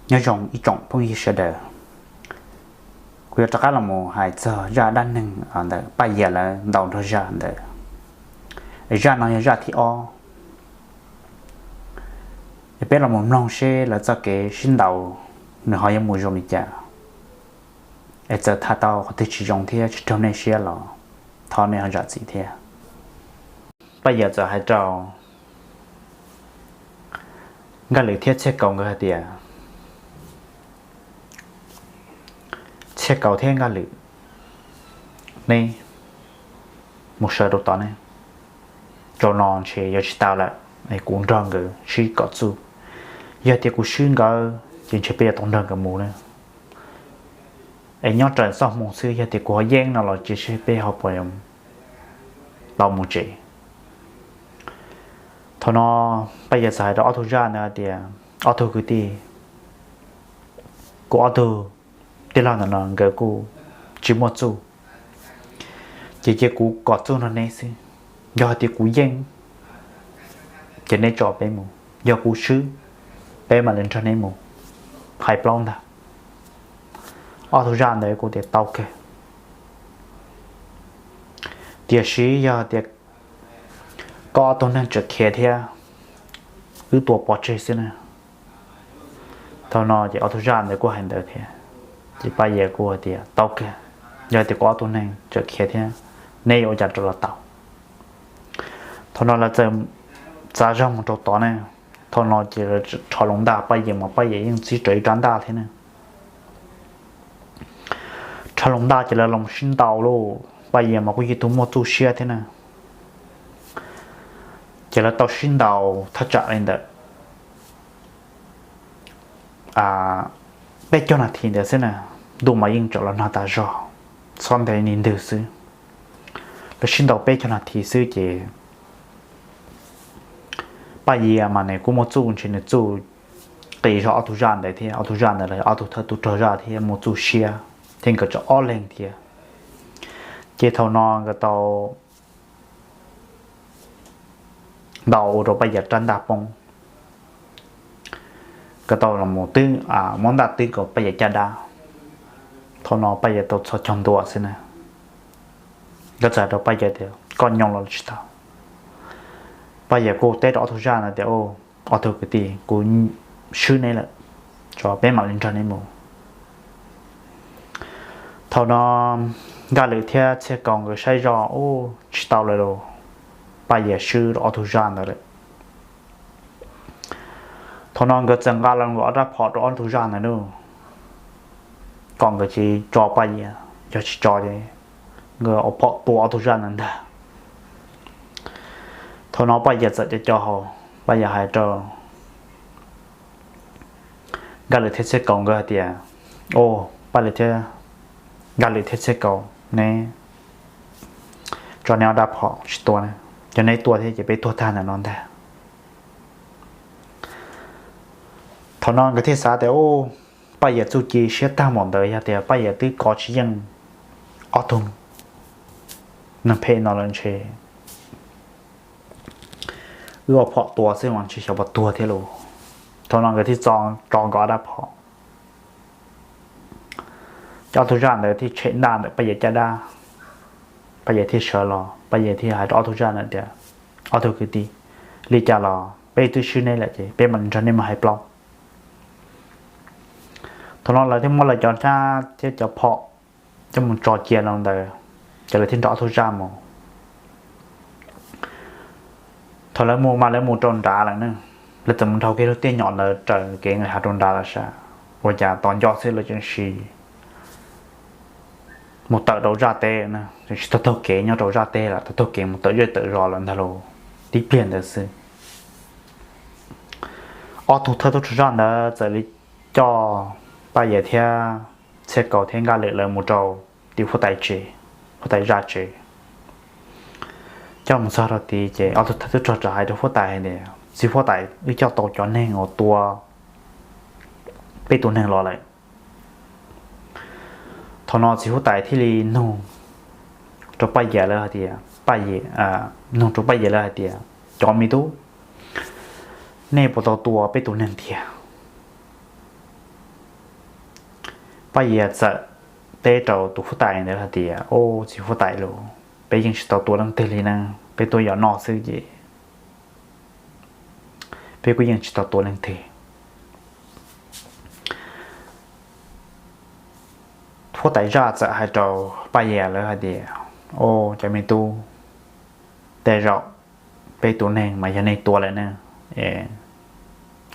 Nyob zoo ib tsoom phooj ywg sawv daws, kuv yuav rov qab los mus hais txog zaj dab neeg ntawm Paj Yias lawv ntaus nrog zaj ntawd. Zaj no yog zaj thib ob. Es peb los mus mloog seb lawv txoj kev sib ntaus nws ho yuav mus zoo li cas. Es txawm tham tau qhov twg tsis zoo thiab tsis raug nej siab los thov nej ho zam txim thiab. Paj Yias txawm hais rau Nkaj Lwm thiab Txhiaj Kaus nkawd hais tias, Txhiaj Kaus thiab Nkaj Lwm, neb mus sawv rau tod ne, rau no ntshe yuav tsis tau lawm, es kuv nrog nkawd sib kom txuj. Yog tias kuv swb nkawd ces ntshe peb yuav tau nrog nkawd mus na. Es nyob raws txoj hmoo xwb, yog tias kuv ho yeej no los cia seb peb ho puas tau mus tsev. Thaum no Paj Yias txawm hais rau ob tug zaj ntawd hais tias, Ob tug kwv tij, kuv ob tug tij laug ntawm no nkawd kuj tsis muaj txuj, ces cia kuv kom txuj nrog neb xwb. Yog hais tias kuv yeej, ces neb tso peb mus, yog kuv swb, peb mam li nrog neb mus hais plaub ntag. Ob tug zaj ntawd kuj tias, Tau kawg. Tiam sis yog tias koj ob tug neeg tseem khiav thiab, wb tua pov tseg xwb na. Thaum no ces ob tug zaj ntawd kuj hais ntawd thiab, ces Paj Yias kuj hais tias, Tau kawg, yog tias kuv ob tug neeg tseem khiav thiab, neb yuav ua cas rau los tau. Thaum no lawv txawm txav zog mus rau tod ne. Thaum no ces lawv rho loo ntaj, Paj Yias mas Paj Yias yeej txib rawv ib rab ntaj thiab ne. Rho loo ntaj ces lawv los sib ntaus lauj, Paj Yias mas kuj yog tus muaj txuj siab thiab na. Ces lawv tau sib ntaus thaj tsam li ntawm peb caug nas this ntawd xwb na, ntuj mas yeej tseem los nag tas zog, txhob ntev ni ntwg xwb. Lawv sib ntaus peb caug nas this xwb ces Paj Yias mas nws kuj muaj txuj, ntshe nws txuj qis zog ob tug zaj ntawd thiab, ob tug zaj ntawd los ob tug thawj tub rog zaj thiab muaj txuj siab thiab, nkawd tseem ob leeg thiab. Ces thaum no nkawd tau ntaus ua rau Paj Yias rab ntaj poob. Nkawd tau los twb muab ntaj twb kom Paj Yias caj dab. Thaum no Paj Yias tau txhos caug ntua xwb na. Nkawd txawm hais rau Paj Yias tias, Koj nyob los tsis tau? Paj Yias kuj teb rau ob tug zaj ntawd tias, Ob tug kwv tij, kuv swb neb lawm, tso peb mam li nrog neb mus. Thaum no Nkaj Lwm thiab Txhiaj Kaus nkawd saib zoj, Ub, tsis tau lawm lauj, Paj Yias swb rau ob tug zaj ntawd lawm. Thaum no nkawd txawm nqa los nkawd ob rab phom rau ob tug zaj ntawd lauj, kom nkawd tsis tso Paj Yias, yog tsis tso ces nkawd ua phom tua ob tug zaj ntawd ntag. Thaum no Paj Yias txawm co co hau, Paj Yias hais rau Nkaj Lwm thiab Txhiaj Kaus nkawd hais tias, Au, Paj Lwm thiab, Nkaj Lwm thiab Txhiaj Kaus, neb tso neb ob rab phom tsis tua na, yog neb tua thiab ces peb tuag tag ntawm no ntag. Thaum no nkawd thiaj xav tias, Ub, Paj Yias txuj ci siab tag npaum ntawd, yog tias Paj Yias twb kov tsis yeej ob tug neeg phem no lawm ntshe wb ua phom tua xwb mas ntshe xyov puas tuag thiab lauj. Thaum no nkawd thiaj tso, tso nkawd ob rab phom, ces ob tug zaj ntawd thiaj tshem ntaj ntawm Paj Yias caj dab. Paj Yias thiaj sawv los, Paj Yias thiaj hais rau ob tug zaj ntawd tias, Ob tug kwv tij, li cas los peb twb swb neb lawm ces peb mam li nrog neb mus hais plaub. Thaum no lawv thiaj muab lawv cov rab thiab cov phom coj mus tso cia rau ntawd, ces lawv thiaj nrog ob tug zaj mus. Thaum lawv mus mas lawv mus rau nrad lawm ne, lawv txawm mus dhau kiag lub tiaj nyom ntawd raws kev nqis hav rau nrad lawm sav, ua cas tos nco xwb lawv tseem sim mus tawm rau zaj teb na, tseem sim taug taug kev nyob rau zaj teb lawm, taug taug kev mus tawm zej tawm zos lawm ntag lauj. Tib pliag ntawd xwb, ob tug thawj tub rog zaj ntawd txawm li coj Paj Yias thiab Txhiaj Kaus thiab Nkaj Lwm lawv mus rau tim huab tais tsev, huab tais zaj tsev. Coj mus txog rau tid ces ob tug thawj tub rog txawm hais rau huab tais hais tias, Txiv huab tais, wb coj tau cov neeg uas tua peb tus neeg los lawm. Thaum no txiv huab tais thiaj li nug rau Paj Yias lawv hais tias, Paj Yias, nug rau Paj Yias lawv hais tias, Cov me tub, nej puas tau tua peb tus neeg tiag? Paj Yias txawm teb rau tus huab tais ntawd hais tias, Au, txiv huab tais lauj, peb yeej tsis tau tua leej twg li na, peb tuaj yos noj xwb ces peb kuj yeej tsis tau tua leej twg. Huab tais zaj txawm hais rau Paj Yias lawv hais tias, Au, cov me tub, tej zaum peb tus neeg mas yog nej tua lawm ne,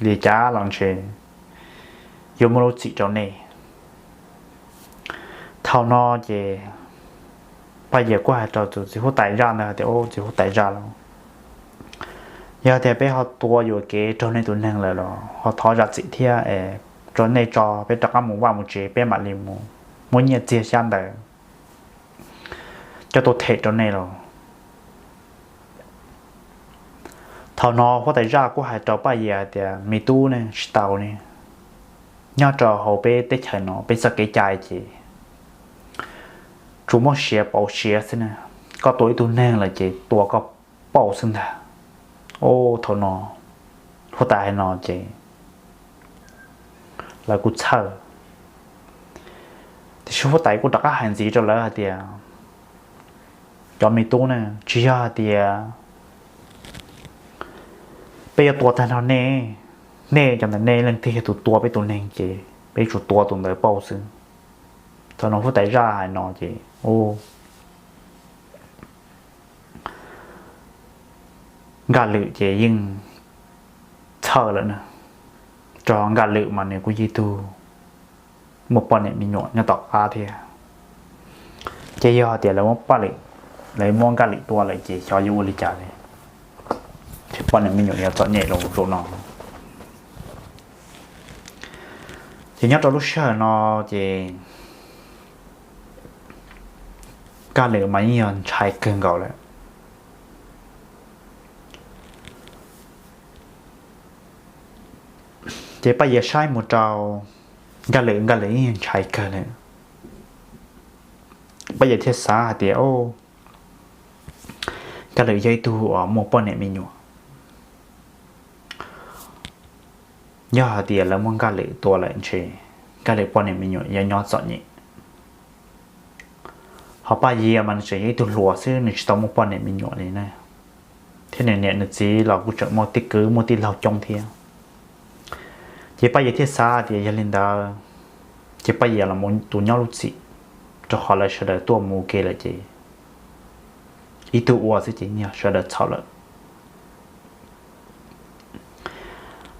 li cas los ntshe yuav muaj lub txim rau nej. Thaum no ces Paj Yias kuj hais rau tus txiv huab tais zaj ntawd hais tias, Au, txiv huab tais zaj lauj, yog tias peb ho tua yuam kev raug nej tus neeg lawm los ho thov zam txim thiab es rau nej tso, peb rov qab mus vaj mus tsev, peb mam li mus muab nyiaj txiag xyab ntawv coj tuaj them rau nej los. Thaum no huab tais zaj kuj hais rau Paj Yias hais tias, Me tub ne, tsis tau ne, nyob rau hauv peb teb chaws no peb txoj kev cai ces tsuas muaj siav pauv siav xwb na, koj tua ib tug neeg lawm ces tua koj pauj xwb ntag. Au, thaum no huab tais hais no ces lawv kuj txhawj. Tiam sis huab tais kuj rov qab hais ntxiv rau lawv hais tias, Cov me tub ne, tsis yog hais tias peb yuav tua tag nrho nej, nej cov ntawm nej leej twg yog tus tua peb tus neeg ces peb tsuas tua tus ntawd pauj xwb. Thaum no huab tais zaj hais no ces Nkaj Lwm ces yeej txhawj lawm na, rau Nkaj Lwm mas nws kuj yog ib tug muaj poj niam me nyuam nyob tom qab thiab. Ces yog hais tias lawv muab Paj Lwm, lawv muab Nkaj Lwm tua lawm ces xyov yuav ua li cas li, ces poj niam me nyuam yuav txom nyem los zaum no. Ces nyob rau lub sij hawm no ces Nkaj Lwm mas yeej yog ntshai kawg nkaus lawm. Ces Paj Yias saib mus rau Nkaj Lwm, Nkaj Lwm yeej yog ntshai kawg lawm. Paj Yias thiaj xav hais tias, Nkaj Lwm yog ib tug uas muaj poj niam me nyuam, yog hais tias lawv muab Nkaj Lwm tua lawm ntshe Nkaj Lwm poj niam me nyuam yuav nyob txom nyem. Ho Paj Yias mas nws tseem yog ib tug hluas xwb, nws tsis tau muaj poj niam me nyuam li na, thiab nws niam nws txiv los kuj tseem muaj tij kwv muaj tij laug coob thiab. Ces Paj Yias thiaj xav tias yog li ntawd ces Paj Yias los mus tus nyob lub txim, rau qhov lawv sawv daws tuaj mus ua ke lawm ces ib tug ua xwb ces yog sawv daws txhaum lawm.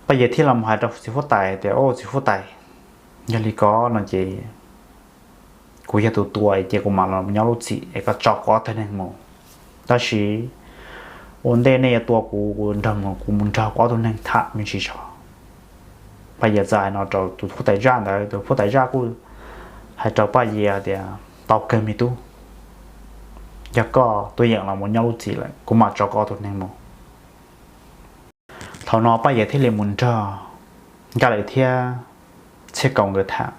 Paj Yias thiaj los hais rau txiv huab tais tias, Au txiv huab tais, yog li ko no ces kuv yog tus tua ces kuv mam los nyob lub txim es koj tso kuv ob tug neeg mus. Tab sis ua ntej nej yuav tua kuv, kuv nrog mus, kuv mus nrog kuv ob tug neeg tham me ntsis tso. Paj Yias txawm hais no rau tus huab tais zaj ntawd, tus huab tais zaj kuj hais rau Paj Yias tias, Tau kawg me tub, yog koj tuaj yeem los mus nyob lub txim lawm kuv mam tso koj ob tug neeg mus. Thaum no Paj Yias thiaj li mus nrog Nkaj Lwm thiab Txhiaj Kaus nkawd tham.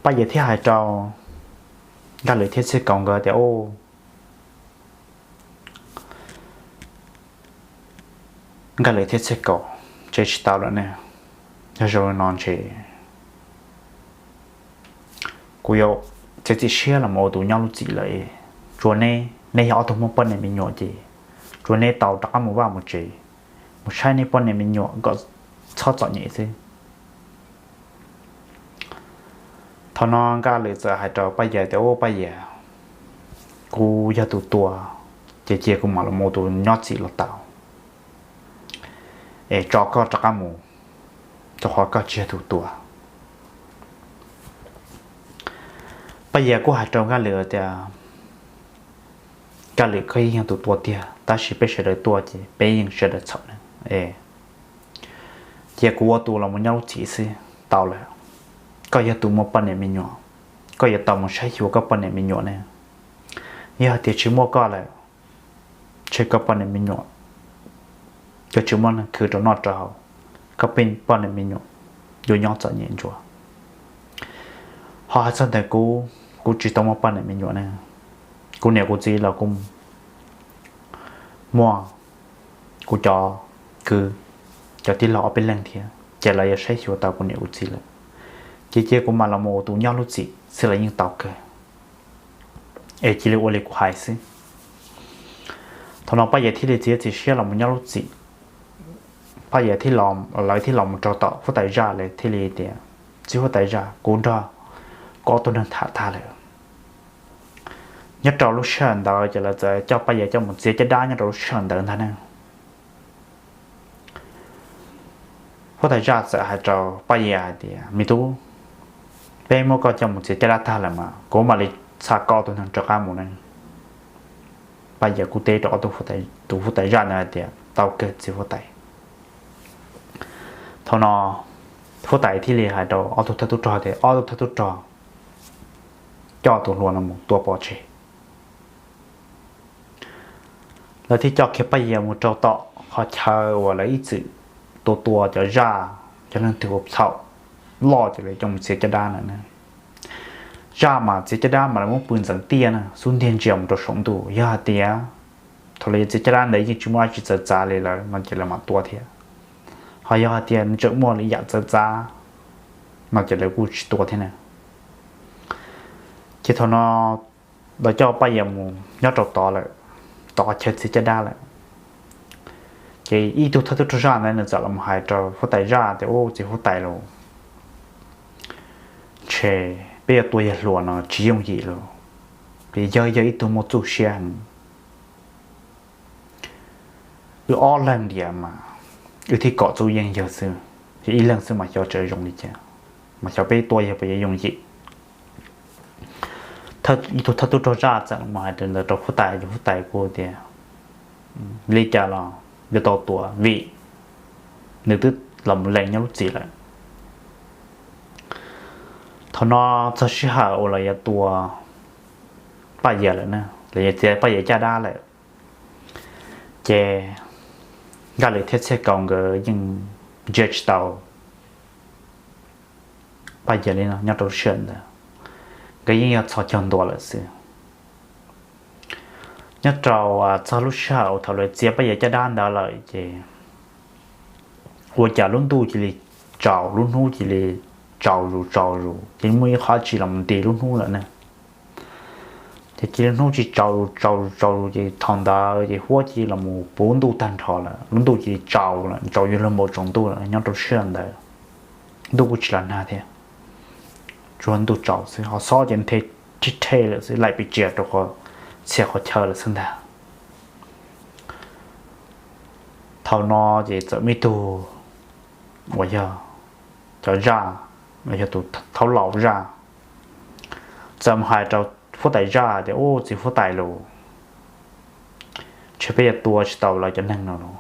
Paj Yias thiaj hais rau Nkaj Lwm thiab Txhiaj Kaus nkawd tias, Au, Nkaj Lwm thiab Txhiaj Kaus, tsev tsis tau lawm ne, yog zoo li no ntshe kuv yuav txiav txim siab los mus ua tus nyob lub txim lawm. Tsuas neb, neb yog ob tug muaj poj niam me nyuam ces tsuas neb tau rov qab mus vaj mus tsev, mus saib neb poj niam me nyuam kom txhob txom nyem xwb. Thaum no Nkaj Lwm txawm hais rau Paj Yias tias, Au Paj Yias, kuv yog tus tua, ces cia kuv mam los mus ua tus nyob txim los tau, es tso koj rov qab mus, rau qhov koj tsis yog tus tua. Paj Yias kuj hais rau Nkaj Lwm tias, Nkaj Lwm, koj yeej yog tus tua tiag, tab sis peb sawv daws tuaj ces peb yeej sawv daws txhaum na. Cia kuv ua tus los mus nyob lub txim xwb tau lawm. Koj yog tus muaj poj niam me nyuam, koj yuav tau mus saib xyuas koj poj niam me nyuam ne. Yog hais tias tsis muaj koj lawm, ntshe koj poj niam me nyuam yuav tsis muaj neeg khwv rau noj rau haus, koj poj niam me nyuam yuav nyob txom nyem ntsuav. Ho hais txog ntawm kuv, kuv tsis tau muaj poj niam me nyuam ne, kuv niam kuv txiv los kuj muaj kuv cov kwv, cov tij laug ob peb leeg thiab, ces lawv yuav saib xyuas tau kuv niam kuv txiv lawm. Ces cia kuv mam los mus ua tus nyob lub txim xwb los yeej tau kawg, es cia li ua li kuv hais xwb. Thaum no Paj Yias thiaj li txiav txim siab los mus nyob lub txim. Paj Yias thiaj, lawv thiaj los mus rau tom huab tais zaj, lawv thiaj li tias, Txiv huab tais zaj, kuv nrog koj ob tug neeg tham tag lawm. Nyob rau lub sij hawm ntawd ces lawv txawm coj Paj Yias coj mus txiav caj dab nyob rau lub sij hawm ntawd ntag ne. Huab tais zaj txawm hais rau Paj Yias hais tias, Me tub, peb muab koj coj mus txiav caj dab tag lawm mas kuv mam li xa koj ob tug neeg rov qab mus ne. Paj Yias kuj teb rau ob tug, tus huab tais zaj ntawd hais tias, Tau kawg txiv huab tais. Thaum no huab tais thiaj li hais rau ob tug thawj tub rog tias, Ob tug thawj tub rog, coj tus hluas no mus tua pov tseg. Lawv thiaj coj kiag Paj Yias mus rau tom qhov chaw uas lawv ib txwm tua tua cov zaj, cov neeg twg ua txhaum loj ces lawv coj mus txiav caj dab ntawd na. Zaj mas txiav caj dab mas lawv muab pw ntxeev tiaj na, xub ntiag ntsia mus rau saum ntuj. Yog hais tias thaum lawv yuav txiav caj dab ntawd yeej tsis muaj dab tsi txawv txav li lawm no ces lawv mam tua thiab. Ho yog hais tias nws tseem muaj li yam txawv txav no ces lawv kuj tsis tua thiab na. Ces thaum no lawv coj Paj Yias mus nyob rau tod lawm, tod qhov chaw txiav caj dab lawm. Ces ib tug thawj tub rog zaj ntawd nws txawm los hais rau huab tais zaj tias, Ub, txiv huab tais lauj, ntshe peb yuav tua yawg hluas no tsis yooj yim lauj, vim yawg yog ib tug muaj txuj siab heev. Wb ob leeg diam mas wb thiaj kom txuj yeej yawg xwb, yog ib leeg xwb mas xyov tseem zoo li cas, mas xyov peb tua yawg puas yuav yooj yim. Ib tug thawj tub rog zaj txawm los hais li ntawd rau huab tais, ces huab tais kuj tias, Li cas los yuav tau tua vim nws twb los mus lees nyob lub txim lawm. Thaum no txog sij hawm uas lawv yuav tua Paj Yias lawm na, lawv yuav txiav Paj Yias caj dab lawm, ces Nkaj Lwm thiab Txhiaj Kaus nkawd yeej ntsia tsis tau Paj Yias li no nyob rau sij hawm ntawd, nkawd yeej yog txhos caug ntua lawm xwb. Nyob rau txog lub sij hawm thaum lawv txiav Paj Yias caj dab ntawd lawm ces ua cas lub ntuj cia li tsaus, lub hnub cia li tsaus zus tsaus zus, ces muaj ib qho dab tsi los mus ntis lub hnub lawm na. Ces cia li hnub cia li tsaus zus tsaus zus tsaus zus, ces thaum ntawd ces huab cia li los mus puv ntuj tag nrho lawm, lub ntuj cia li tsaus lawm, tsaus yuav luag npaum tsaus ntuj lawm nyob rau sij hawm ntawd. Ntuj kuj tsis los nag thiab, tsuas ntuj tsaus xwb, ho xob ces nthe rhib rhe lawm xwb, laim pes tsawg rau qhov txhia qhov chaw lawm xwb ntag. Thaum no ces txawm muaj ib tug uas yog cov zaj, uas yog tus thaub laus zaj, txawm mus hais rau huab tais zaj tias, Ub, txiv huab tais lauj, ntshe peb yuav tua tsis tau lawv cov neeg no lauj.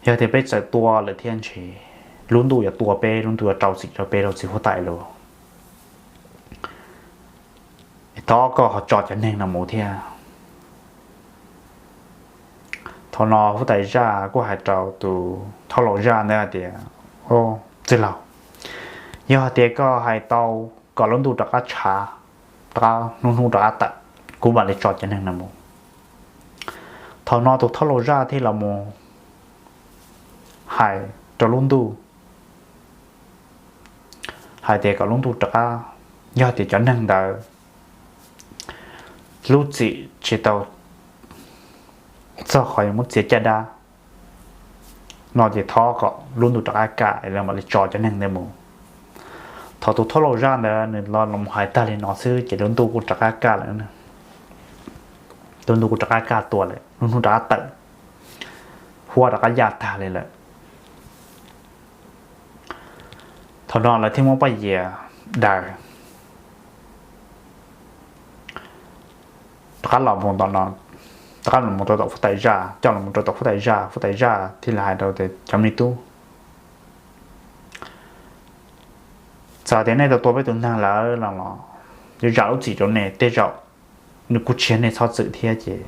Yog tias peb txawm tua lawm thiab ntshe lub ntuj yuav tua peb, lub ntuj yuav rau txim rau peb lauj txiv huab tais lauj. Thov koj ho tso cov neeg no mus thiab. Thaum no huab tais zaj kuj hais rau tus thaub laus zaj ntawd hais tias, Txwj laug, yog hais tias koj hais tau kom lub ntuj rov qab tshav, rov qab, lub hnub rov qab tawm, kuv mam li tso cov neeg no mus. Thaum no tus thaub laus zaj thiaj los mus hais rau lub ntuj hais tias kom lub ntuj rov qab, yog tias cov neeg ntawd lub txim tsis tau txog qhov yuav muab txiav caj dab no ces thov kom lub ntuj rov qab kaj es lawv mam li tso cov neeg ntawd mus. Thaum tus thaub laus zaj ntawd nws los mus hais tag li no xwb ces lub ntuj kuj rov qab kaj lawm. Lub ntuj kuj rov qab kaj tuaj lawm, lub hnub rov qab tawm, huab rov qab yaj tag li lawm. Thaum no lawv thiaj muab Paj Yias daws rov qab los mus tom no, rov qab los mus rau tom huab tais zaj, coj los mus rau tom huab tais zaj, huab tais zaj thiaj li hais rau tias, Cov me tub, txawm tias nej tau tua peb tus neeg lawm los los yuav zam lub txim rau nej, tej zaum nws kuj tsis yog nej txhob txwm thiab ces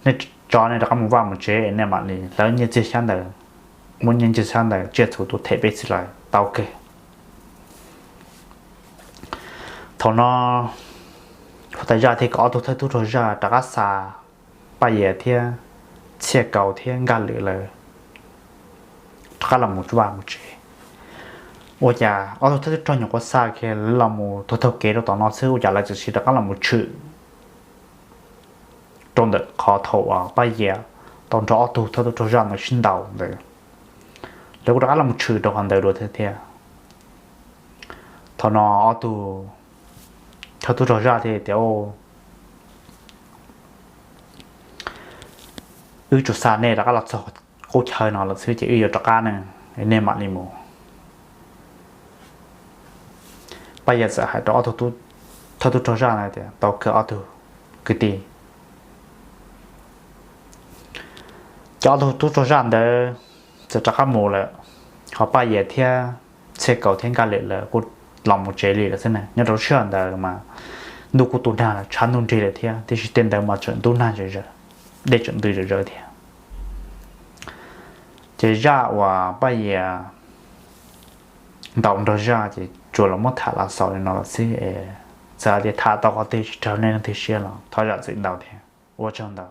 nej tso nej rov qab mus vaj mus tsev, nej mam li hlawv nyiaj txiag xyab ntawv, muab nyiaj txiag xyab ntawv tsiaj txhu tuaj them peb txhij lawm tau kawg. Thaum no huab tais zaj thiaj kom ob tug thawj tub rog zaj rov qab xa Paj Yias thiab Txhiaj Kaus thiab Nkaj Lwm lawv rov qab los mus vaj mus tsev. Ua cas ob tug thawj tub rog nyuam qhuav xa kiag lawv los mus taug taug kev rau tom no xwb, ua cas lawv txawm sis rov qab los mus tshwm rau ntawm qhov thaum uas Paj Yias tau nrog ob tug thawj tub rog zaj ntawd sib ntaus ntawd, lawv kuj rov qab los mus tshwm rau qhov ntawd dua thiab. Thaum no ob tug thawj tub rog zaj thiaj tias, Wb tsuas xa nej rov qab los txog qub chaw no lawm xwb ces wb yuav rov qab ne, nej mam li mus. Paj Yias txawm hais rau ob tug thawj tub rog zaj ntawd tias tau kawg ob tug kwv tij. Ces ob tug tub rog zaj ntawd txawm rov qab mus lawm, ho Paj Yias thiab Txhiaj Kaus thiab Nkaj Lwm lawv kuj los mus tsev li lawm xwb na. Nyob rau lub sij hawm ntawd mas ntuj kuj tu nag lawm, tshav ntuj nrig lawm thiab, tiam sis tej ntawd mas tseem ntub nag zom zaws, dej tseem ntws zom zaws thiab. Ces zaj uas Paj Yias ntaus nrog zaj ces tsuas los muab tham los xaus li no lawm xwb es, txawm hais tias tham tau qhov twg tsis raug nej leej twg siab los thov zam txim ntau thiab, ua tsaug ntau.